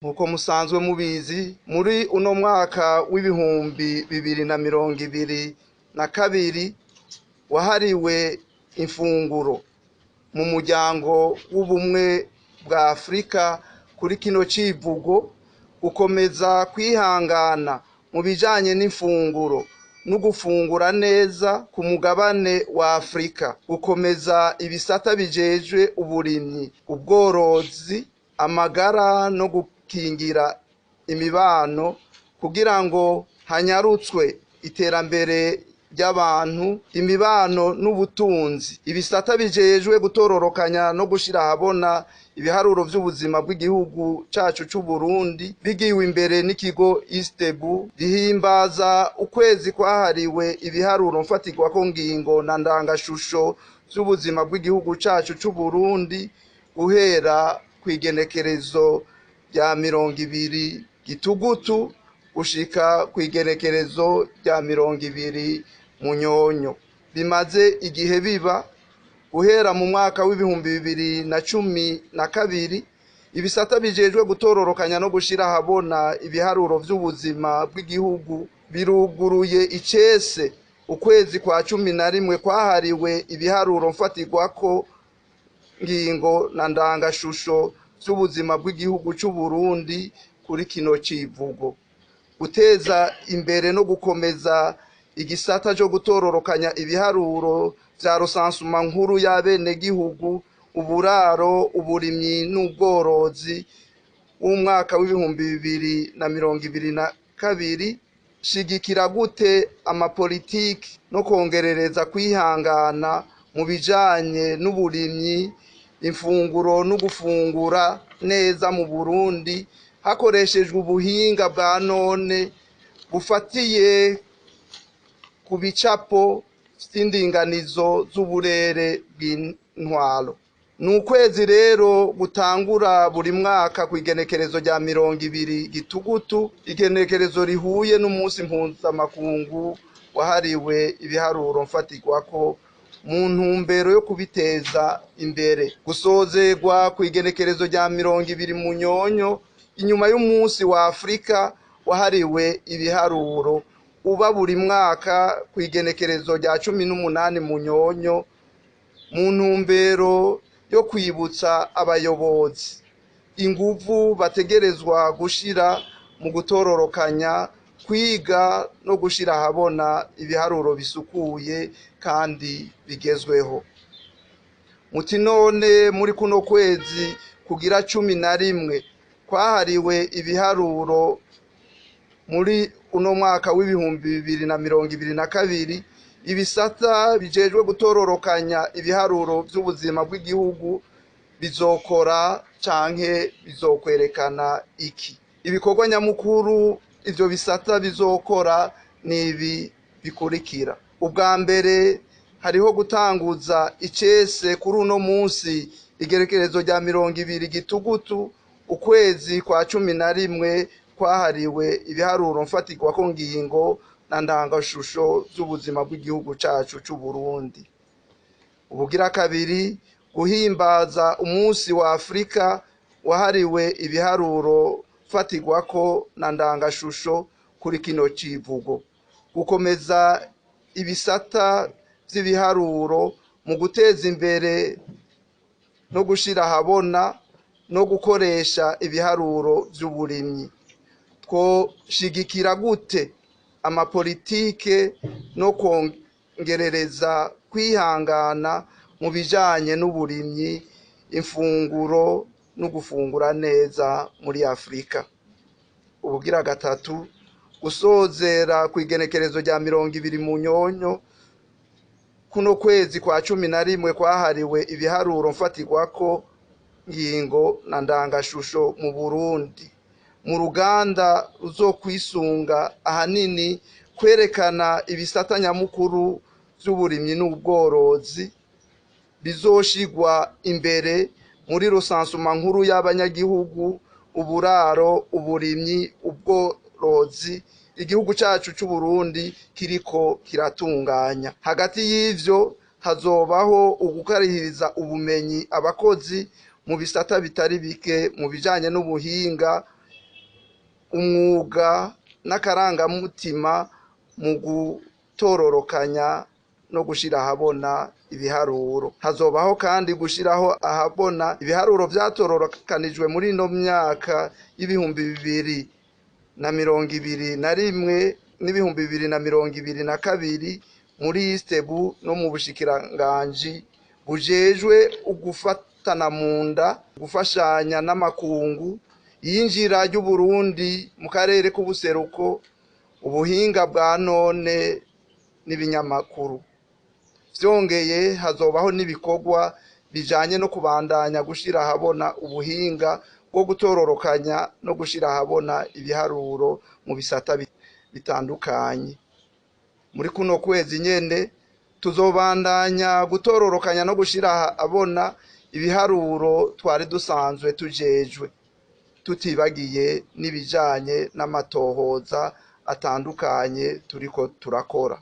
Nk'uko musanzwe mubizi, muri uno mwaka w'2022 wahariwe imfunguro mu muryango w'ubumwe bwa Afurika kuri kino civugo: gukomeza kwihangana mu bijanye n'imfunguro no gufungura neza ku mugabane wa Afurika, gukomeza ibisata bijejwe uburimyi, ubworozi, amagara no gukingira imibano kugira ngo hanyarutswe iterambere ry'abantu, imibano n'ubutunzi, ibisata bijejwe gutororokanya no gushira ahabona ibiharuro vy'ubuzima bw'igihugu cacu c'u Burundi bigiwe imbere n'ikigo Istebu, gihimbaza ukwezi kwahariwe ibiharuro mfatirwako ngingo na ndangashusho vy'ubuzima bw'igihugu cacu c'u Burundi guhera kw'igenekerezo rya 20 Gitugutu gushika kw'igenekerezo rya 20 Munyonyo. Bimaze igihe biba guhera mu mwaka w'2012, ibisata bijejwe gutororokanya no gushira ahabona ibiharuro vy'ubuzima bw'igihugu biruguruye icese ukwezi kwa 11 kwahariwe ibiharuro mfatirwako ngingo na ndangashusho vy'ubuzima bw'igihugu c'u Burundi kuri kino civugo: guteza imbere no gukomeza igisata co gutororokanya ibiharuro vya rusansuma nkuru y'abenegihugu, uburaro, uburimyi n'ubworozi w'umwaka w'2022. Shigikira gute amapolitiki no kongerereza kwihangana mu bijanye n'uburimyi, imfunguro no gufungura neza mu Burundi hakoreshejwe ubuhinga bwa none bufatiye ku bicapo vy'indinganizo z'uburere bw'intwaro. Ni ukwezi rero gutangura buri mwaka kw'igenekerezo rya 20 Gitugutu, igenekerezo rihuye n'umunsi mpuzamakungu wahariwe ibiharuro mfatirwako mu ntumbero yo kubiteza imbere. Gusozerwa kw'igenekerezo rya 20 Munyonyo, inyuma y'umunsi wa Afurika wahariwe ibiharuro uba buri mwaka kw'igenekerezo rya 18 Munyonyo, mu ntumbero yo kwibutsa abayobozi inguvu bategerezwa gushira mu gutororokanya, kwiga no gushira ahabona ibiharuro bisukuye kandi bigezweho. Muti none muri kuno kwezi kugira 11 kwahariwe ibiharuro muri uno mwaka w'2022, ibisata bijejwe gutororokanya ibiharuro vy'ubuzima bw'igihugu bizokora canke bizokwerekana iki? Ibikorwa nyamukuru ivyo bisata bizokora ni ibi bikurikira: ubwa mbere, hariho gutanguza icese kuri uno munsi, igerekerezo rya 20 Gitugutu, ukwezi kwa 11 kwahariwe ibiharuro mfatirwako ngingo na ndangashusho z'ubuzima bw'igihugu cacu c'u Burundi. Ubugira kabiri, guhimbaza umunsi wa Afurika wahariwe ibiharuro mfatirwako na ndangashusho kuri kino civugo: gukomeza ibisata vy'ibiharuro mu guteza imbere no gushira ahabona no gukoresha ibiharuro vy'uburimyi. Twoshigikira gute amapolitike no kongerereza kwihangana mu bijanye n'uburimyi, imfunguro no gufungura neza muri Afurika? Ubugira gatatu, gusozera kw'igenekerezo rya 20 Munyonyo kuno kwezi kwa 11 kwahariwe ibiharuro mfatirwako ngingo na ndangashusho mu Burundi, mu ruganda ruzokwisunga ahanini kwerekana ibisata nyamukuru vy'uburimyi n'ubworozi bizoshigwa imbere muri rusansuma nkuru y'abanyagihugu, uburaro, uburimyi, ubworozi igihugu cacu c'u Burundi kiriko kiratunganya. Hagati y'ivyo hazobaho ugukarihiriza ubumenyi abakozi mu bisata bitari bike mu bijanye n'ubuhinga. umwuga n'akarangamutima mu gutororokanya no gushira ahabona ibiharuro. Hazobaho kandi gushiraho ahabona ibiharuro vyatororokanijwe muri ino myaka y'2021 n'2022 muri ISTEEBU no mu bushikiranganji bujejwe ugufatana mu nda, gufashanya n'amakungu, iyinjira ry'Uburundi mu karere k'ubuseruko, ubuhinga bwa none n'ibinyamakuru. Vyongeye hazobaho n'ibikorwa bijanye no kubandanya gushira ahabona ubuhinga bwo gutororokanya no gushira ahabona ibiharuro mu bisata bitandukanye. Muri kuno kwezi nyene tuzobandanya gutororokanya no gushira ahabona ibiharuro twari dusanzwe tujejwe, tutibagiye n'ibijanye n'amatohoza atandukanye turiko turakora.